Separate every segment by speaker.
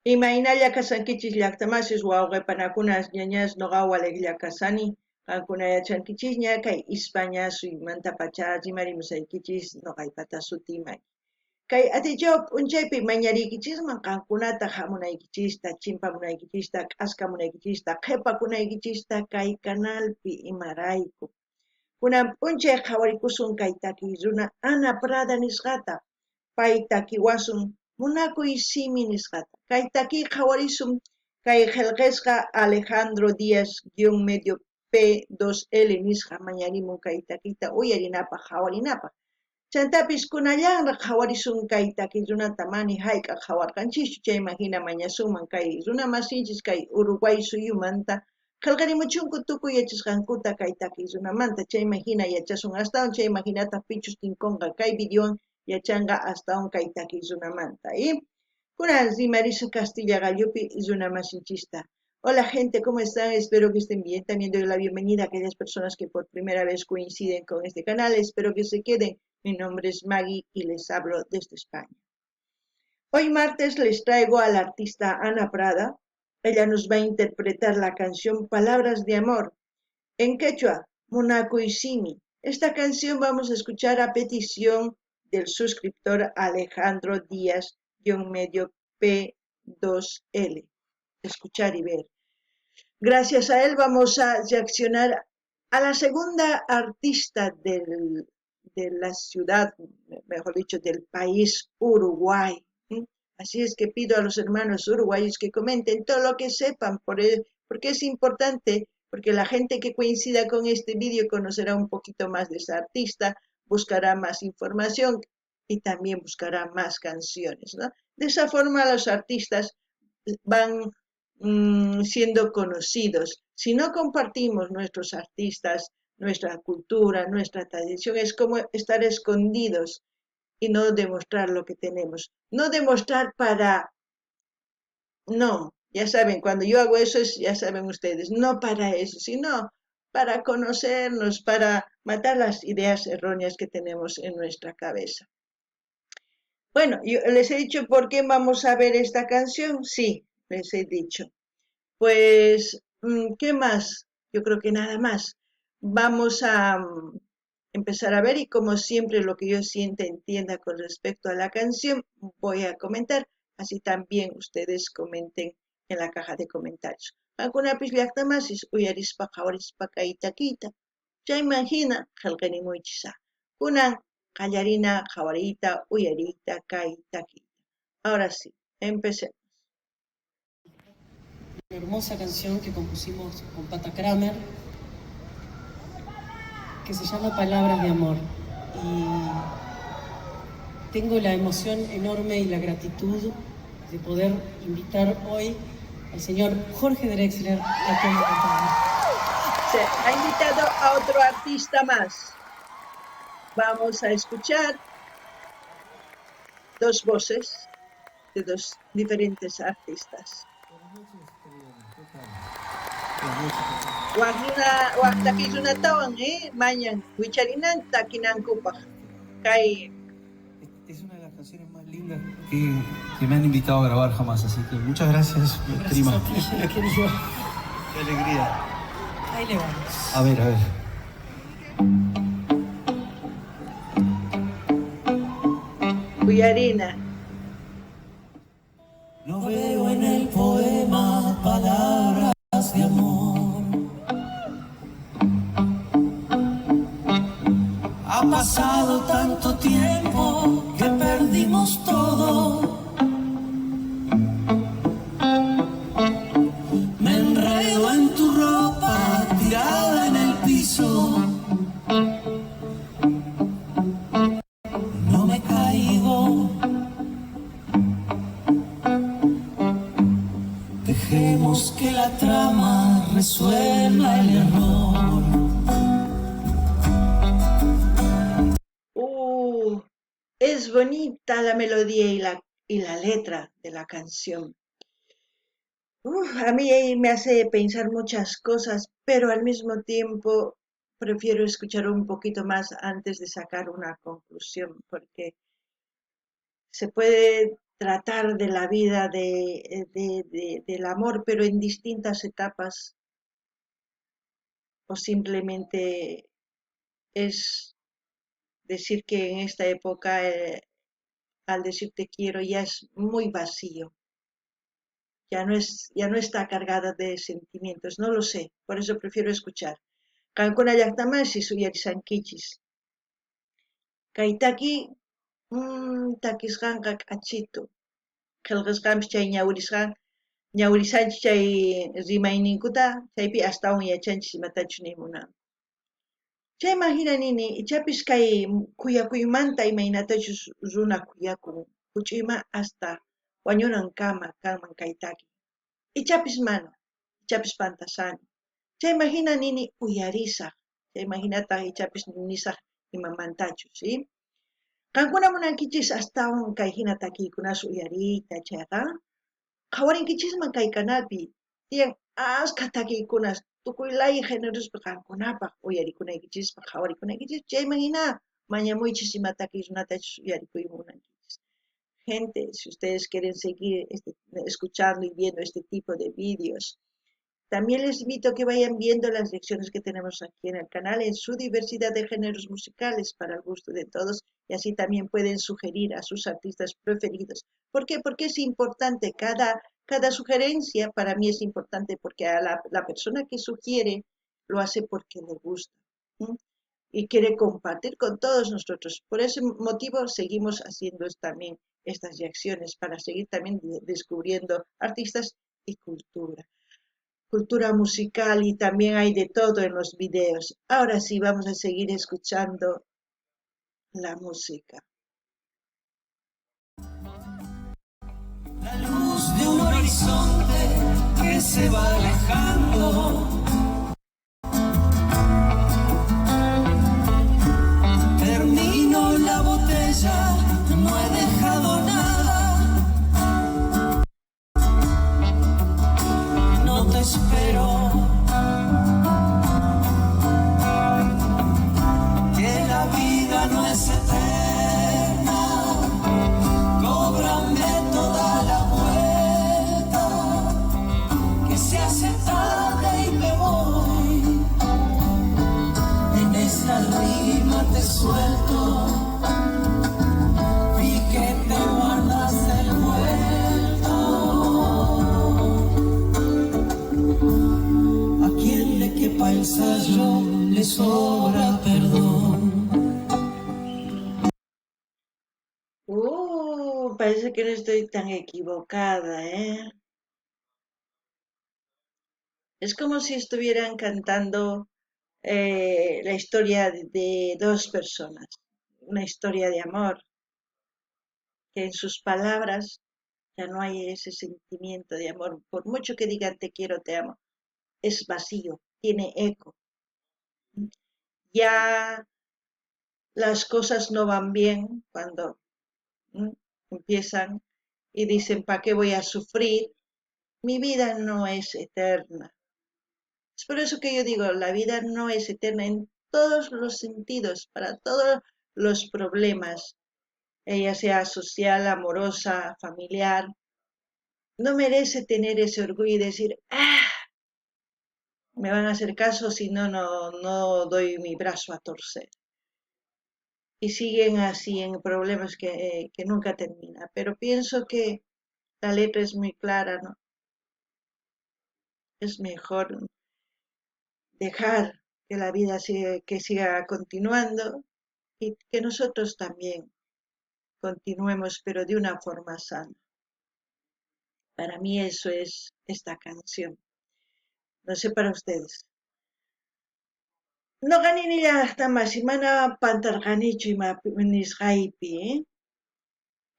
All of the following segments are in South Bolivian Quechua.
Speaker 1: Imaynalla kashankichis llaqtamasis wawqe panakunas ñañas noqa walejlla kashani qankuna yachankichisña kay Ispaña suyumantapacha rimarimusaykichis noqaypata sutiymaki. Kay atichaw p'unchaypi mañariykichisman qankunata hamunaykichista, chimpamunaykichista, k'askamunaykichista, qhepakunaykichista kay canalpi imarayku. Kunan p'unchay qhawarikusun kay takiy runa Ana Prada nisqata, pay takiwasun Munakuy simi nisqata. Kay takiy qhawarisun kay qhelqesqa Alejandro Díaz guión medio P2L nisqa mañarimun kay takiyta uyarinapaj qhawarinapaj. Chantapis kunallanraj qhawarisun kay takiy runata mani hayk'aq qhawarqanchischu chayman hina mañasunman kay runa masinchis kay Uruguay suyumanta qhelqarimuchunku tukuy yachasqankuta kay takiy runamanta chayman hina yachasun astawan chayman hinataq pichus tinkonqa kay videowan yachanqa astawan kay takiy runamanta. Kunan rimarisun Castilla qallupi runa masinchista. Hola gente, ¿cómo están? Espero que estén bien. También doy la bienvenida a aquellas personas que por primera vez coinciden con este canal. Espero que se queden. Mi nombre es Maggie y les hablo desde España. Hoy martes les traigo a la artista Ana Prada. Ella nos va a interpretar la canción Palabras de Amor. En quechua, Munakuy Simi. Esta canción vamos a escuchar a petición del suscriptor Alejandro Díaz, guión medio P2L. Escuchar y ver. Gracias a él vamos a reaccionar a la segunda artista de la ciudad, mejor dicho, del país Uruguay. Así es que pido a los hermanos uruguayos que comenten todo lo que sepan, porque es importante, porque la gente que coincida con este vídeo conocerá un poquito más de esa artista, buscará más información y también buscará más canciones, ¿no? De esa forma los artistas van siendo conocidos. Si no compartimos nuestros artistas, nuestra cultura, nuestra tradición, es como estar escondidos y no demostrar lo que tenemos. No demostrar para... No, ya saben, cuando yo hago eso, es, ya saben ustedes, no para eso, sino para conocernos, para matar las ideas erróneas que tenemos en nuestra cabeza. Bueno, yo les he dicho por qué vamos a ver esta canción. Sí, les he dicho. Pues, ¿qué más? Yo creo que nada más. Vamos a empezar a ver y como siempre lo que yo sienta, entienda con respecto a la canción, voy a comentar. Así también ustedes comenten en la caja de comentarios. Qankunapis llaqtamasis uyarispa qhawarispa kay takiyta. Chayman hina qhelqarimuychis. Kunan qallarina qhawariyta uyariyta kay takiyta. Ahora sí, empecemos.
Speaker 2: Una hermosa canción que compusimos con Pata Kramer, que se llama Palabras de Amor. Y tengo la emoción enorme y la gratitud de poder invitar hoy al señor Jorge Drexler a que me acompañe.
Speaker 1: Se ha invitado a otro artista más. Vamos a escuchar dos voces de dos diferentes artistas.
Speaker 3: Buenas noches, querido. ¿Qué tal? Buenas noches.
Speaker 1: Waj runa, waj takiy runatawan, mañan wicharinanta takinankupaj. Kay
Speaker 3: Es una de las canciones más lindas que me han invitado a grabar jamás, así que muchas gracias,
Speaker 2: Gracias
Speaker 3: prima.
Speaker 2: a ti, querido.
Speaker 3: Qué alegría.
Speaker 2: Ahí le vamos.
Speaker 3: A ver, a ver.
Speaker 1: Uyarina.
Speaker 3: No veo en el poema palabras de amor. Ha pasado tanto tiempo que perdimos todo. Me enredo en tu ropa tirada en el piso. No me caigo. Dejemos que la trama resuelva el error.
Speaker 1: Es bonita la melodía y la letra de la canción. A mí me hace pensar muchas cosas, pero al mismo tiempo prefiero escuchar un poquito más antes de sacar una conclusión, porque se puede tratar de la vida de, del amor, pero en distintas etapas, o simplemente es decir que en esta época al decir te quiero ya es muy vacío, ya no está cargada de sentimientos, no lo sé, por eso prefiero escuchar. Qankuna llaqtamasis uyarishankichis. Kay taki takisqanqa k'achitu. Qillqasqanpis chay ñawirisqan ñawirisanchis chay rimayninkuta, chaypi astawan yachanchis imatachus niy munanku. Chayman hina nini, ichapis kay khuyakuymanta imaynatachus runa khuyakun, huch'uyma hasta wañunankama kanman kay taki. Ichapis mana, ichapis pantasani. Chayman hina nini uyarisaq, chayman hinataq ichapis nisaq imamantachus, ¿sí? Qankuna munankichis astawan kay hina takiykunas uyariyta chayqa, qhawarinkichisman kay canalpi tiyan askha takiykunas tukuy laya génerospi qankunapaq uyarikunaykichispaq qhawarikunaykichis, chayman hina mañamuychis ima takiy runatachus uyarikuy munankichis. Gente, si ustedes quieren seguir escuchando y viendo este tipo de vídeos, también les invito a que vayan viendo las lecciones que tenemos aquí en el canal en su diversidad de géneros musicales para el gusto de todos, y así también pueden sugerir a sus artistas preferidos. ¿Por qué? Porque es importante, cada sugerencia para mí es importante, porque a la persona que sugiere lo hace porque le gusta, ¿m? Y quiere compartir con todos nosotros. Por ese motivo seguimos haciendo también estas reacciones, para seguir también descubriendo artistas y cultura. Cultura musical, y también hay de todo en los videos. Ahora sí, vamos a seguir escuchando la música.
Speaker 3: La luz de un horizonte que se va alejando. Termino la botella, no he dejado nada. No te espero. Que la vida no es eterna. Cóbrame toda la vuelta, que se hace tarde y me voy. En esta rima te suelto. Vi que te guardas el vuelto. A quien le quepa el sayo le sobra perdón.
Speaker 1: Parece que no estoy tan equivocada. Es como si estuvieran cantando la historia de dos personas, una historia de amor, que en sus palabras ya no hay ese sentimiento de amor. Por mucho que digan te quiero, te amo, es vacío, tiene eco. Ya las cosas no van bien cuando empiezan y dicen, ¿pa' qué voy a sufrir? Mi vida no es eterna. Es por eso que yo digo, la vida no es eterna en todos los sentidos, para todos los problemas, ella sea social, amorosa, familiar. No merece tener ese orgullo y decir, ¡ah! Me van a hacer caso si no, no doy mi brazo a torcer. Y siguen así en problemas que nunca terminan. Pero pienso que la letra es muy clara, ¿no? Es mejor dejar que la vida siga continuando y que nosotros también continuemos, pero de una forma sana. Para mí eso es esta canción. No sé para ustedes. Noqa nini llaqtamasi mana pantarqanichu ima nisqaypi.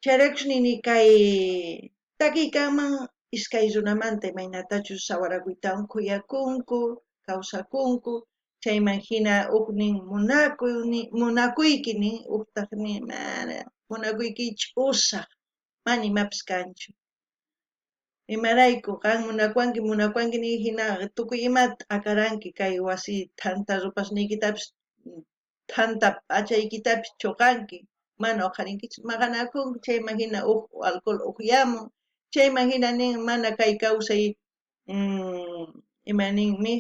Speaker 1: Chayraykus nini kay takiykanman iskay runamanta imaynatachus sawarakuytawan khuyakunku, kawsakunku, chayman hina huknin munakuyki nin, huktaq nin mana munakuyki ch'usaq, mana imapis kanchu. Imarayku qan munakuwanki, munakuwanki nin hina tukuy ima t'akaranki kay wasi thanta rupasniykitapis, thanta p'achaykitapis chuqanki, Mana oqharinkichu, maqanakunku, chayman hina uj alcohol ujyamun, chayman hina nin mana kay kawsay ima ninmi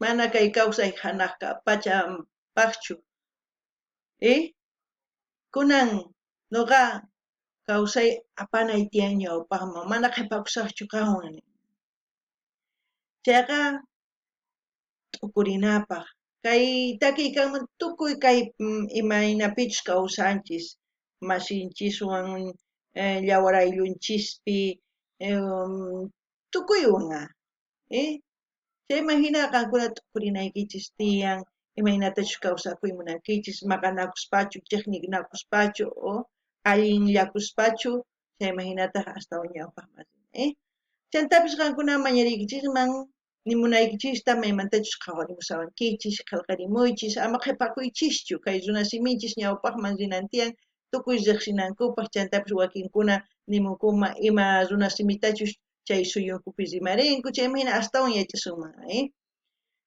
Speaker 1: mana kay kawsay hanaq pachapaqchu. Kunan noqa kawsay apanay tiyan ñawpaqman, mana qhipakusaqchu qanwan nin. Chayqa t'ukurinapaq. Kay takiy kanman tukuy kay imaynapichus kawsanchis, masinchiswan, yawar ayllunchispi, tukuywan. Chayman hina qankuna t'ukurinaykichis tiyan, imaynatachus kawsakuy munankichis, maqanakuspachu, chiqninakuspachu, o allinllakuspachu, chayman hinataq astawan ñawpaqman rin. Chantapis qankuna mañariykichisman nimunaykichista maymantachus qhawarimusawankichis, qhelqarimuychis, ama qhipakuychischu, kay runa siminchis ñawpaqman rinan tiyan, tukuy riqsinankupaq, chantapis wakinkuna nimunkuman ima runa simitachus chay suyunkupi rimarinku, chayman hina astawan yachasunman.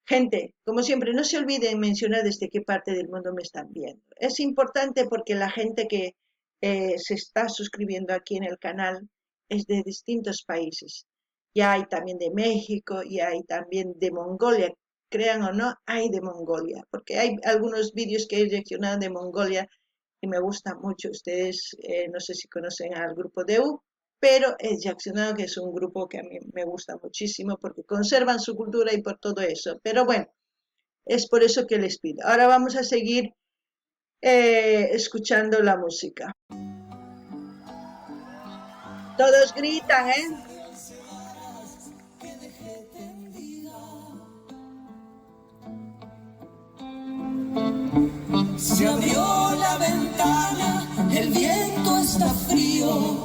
Speaker 1: Gente, como siempre, no se olviden mencionar desde qué parte del mundo me están viendo. Es importante porque la gente que se está suscribiendo aquí en el canal es de distintos países. Ya hay también de México, y hay también de Mongolia. Crean o no, hay de Mongolia, porque hay algunos vídeos que he reaccionado de Mongolia y me gusta mucho. Ustedes no sé si conocen al grupo DEU, pero he reaccionado que es un grupo que a mí me gusta muchísimo porque conservan su cultura y por todo eso. Pero bueno, es por eso que les pido. Ahora vamos a seguir escuchando la música. Todos gritan, ¿eh?
Speaker 4: Se abrió la ventana, el viento está frío.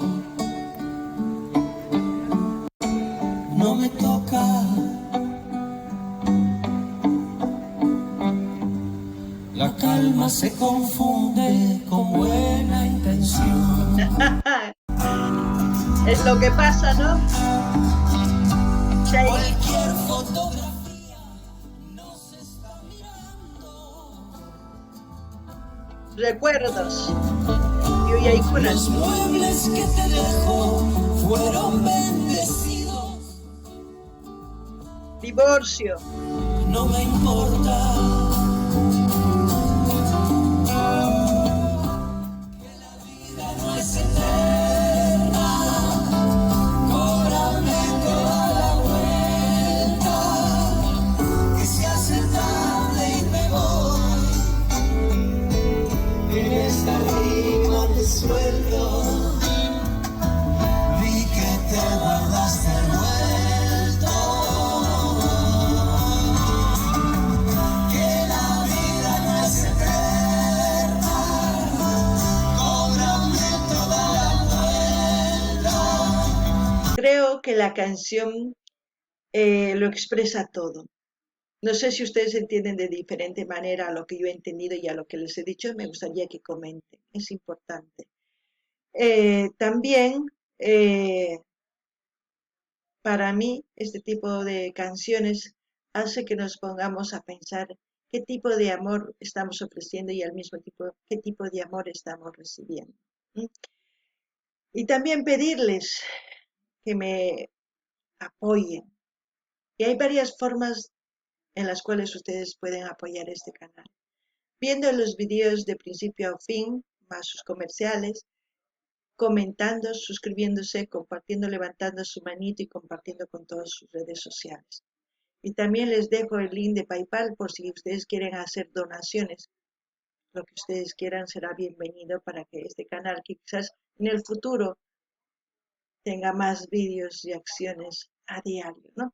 Speaker 4: No me toca. La calma se confunde con buena intención.
Speaker 1: Es lo que pasa, ¿no? Sí.
Speaker 4: Cualquier fotografía nos está mirando.
Speaker 1: Recuerdos. Yuyaykunas.
Speaker 4: Los muebles que te dejo fueron bendecidos.
Speaker 1: Divorcio.
Speaker 4: No me importa. Que la vida no es eterna. Cóbrame toda la vuelta. Que se hace tarde y me voy. En esta rima te suelto. Vi que te guardaste el vuelto. Que la vida no es eterna. Cóbrame toda la vuelta.
Speaker 1: Creo que la canción lo expresa todo. No sé si ustedes entienden de diferente manera a lo que yo he entendido y a lo que les he dicho. Me gustaría que comenten, es importante. También, para mí, este tipo de canciones hace que nos pongamos a pensar qué tipo de amor estamos ofreciendo y al mismo tiempo qué tipo de amor estamos recibiendo. Y también pedirles que me apoyen. Y hay varias formas en las cuales ustedes pueden apoyar este canal. Viendo los vídeos de principio a fin, más sus comerciales, comentando, suscribiéndose, compartiendo, levantando su manito y compartiendo con todas sus redes sociales. Y también les dejo el link de PayPal por si ustedes quieren hacer donaciones. Lo que ustedes quieran será bienvenido para que este canal quizás en el futuro tenga más vídeos y acciones a diario, ¿no?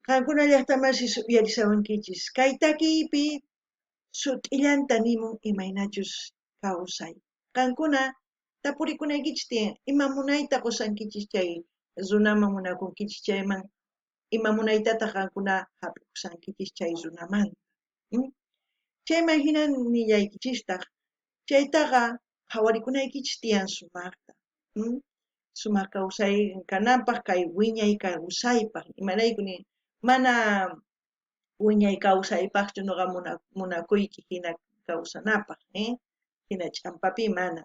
Speaker 1: Qankuna llaqtamasi uyarisawankichis. Kay takiypi sut'illanta nimun imaynachus kawsay. Qankuna tapurikunaykichis tiyan, ima munayta qusankichis chay runaman munakunkichis chayman, ima munaytataq qankuna hap'ikusankichis chay runamanta. Chayman hina nillaykichistaq, chaytaqa qhawarikunaykichis tiyan sumaqta. Sumaq kawsay kananpaq, kay wiñay kawsaypaq. Imarayku ni mana wiñay kawsaypaqchu nuqa munakuyki hina kawsanapaj, eh? Hina ch'ampapi mana.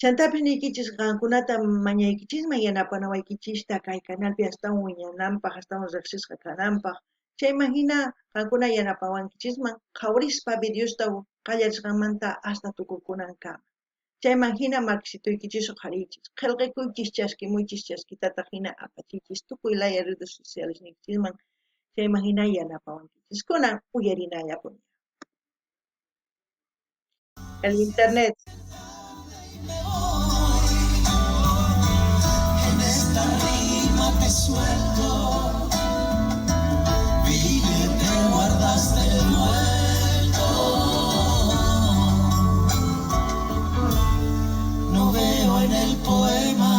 Speaker 1: Chantapis niykichis qankunata mañaykichisman yanapanawaykichista kay canalpi astawan wiñananpaj, astawan riqsisqa kananpaj. Chayman hina qankuna yanapawankichisman qhawarispa videosta qallarisqanmanta hasta tukukunankama. Chayman hina makisituykichis uqhariychis, qhelqikuychis, chaskimuychis, chaskitataq hina apachiychis tukuy laya redes sociales niykichisman, chayman hina yanapawankichis. Kunan uyarinallapuni. El internet.
Speaker 4: En esta rima te suelto. Vi que te guardaste el vuelto. No veo en el poema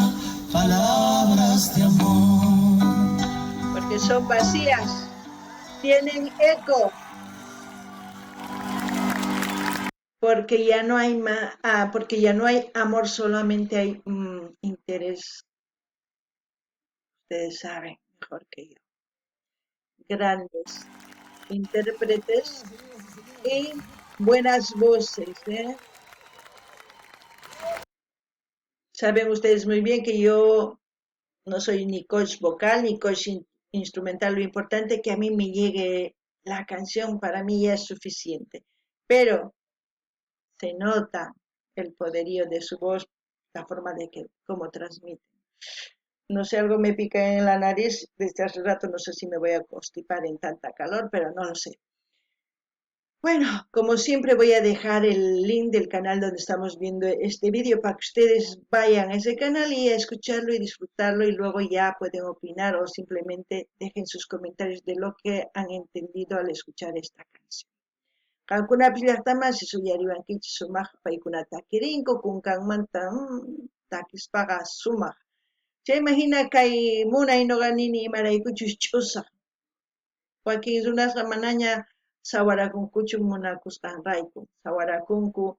Speaker 4: palabras de amor.
Speaker 1: Porque son vacías. Tienen eco. Porque ya no hay porque ya no hay amor, solamente hay interés. Ustedes saben mejor que yo. Grandes intérpretes y buenas voces, ¿eh? Saben ustedes muy bien que yo no soy ni coach vocal ni coach instrumental. Lo importante es que a mí me llegue la canción, para mí ya es suficiente. Pero se nota el poderío de su voz, la forma de que cómo transmiten. No sé, algo me pica en la nariz desde hace rato, no sé si me voy a constipar en tanta calor, pero no lo sé. Bueno, como siempre voy a dejar el link del canal donde estamos viendo este vídeo para que ustedes vayan a ese canal y a escucharlo y disfrutarlo, y luego ya pueden opinar o simplemente dejen sus comentarios de lo que han entendido al escuchar esta canción. Qankunapis llaqtamasi suyariwankichis sumaq paykunata takirinku kunkanmanta takispaqa sumaq. Chayman hina kay munay noqa nini imaraykuchus ch'usaq. Wakin runasqa manaña sawarakunkuchu munakusqanrayku. Sawarakunku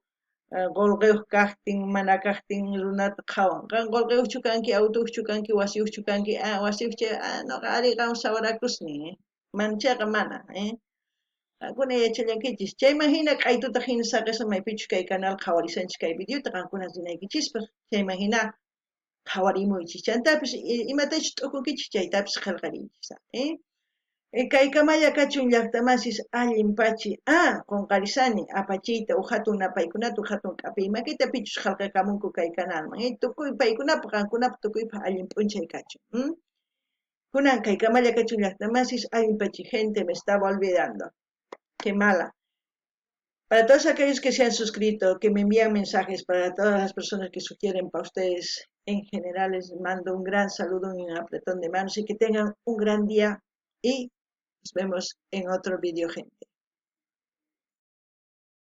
Speaker 1: qolqeyuq kaqtin, mana kaqtin runata qhawan. Qan qolqeyuqchu kanki, autoyuqchu kanki, wasiyuqchu kanki, wasiyuq chay, noqa ari qan sawarakusnin, Manchaqa mana, Qankuna yachallankichis. Chayman hina k'aytuta hina saqesqa maypichus kay canal qhawarisanchis kay videota qankuna rinaykichispaq. Chayman hina qhawarimuychis. Chantapis imatachus t'ukunkichis chaytapis qhelqariychis, Kay kamalla kachun llaqtamasis allin pachi. Qonqarisani apachiyta uj hatun napaykunata, uj hatun k'apiymakita pichus qhalqakamunku kay canalman. Tukuy paykunapaq, qankunapaq tukuypaq allin p'unchay kachun. Kunan kay kamalla kachun llaqtamasis allin pachi. Gente, me estaba olvidando. Qué mala. Para todos aquellos que se han suscrito, que me envían mensajes, para todas las personas que sugieren para ustedes en general, les mando un gran saludo y un apretón de manos y que tengan un gran día y nos vemos en otro vídeo, gente.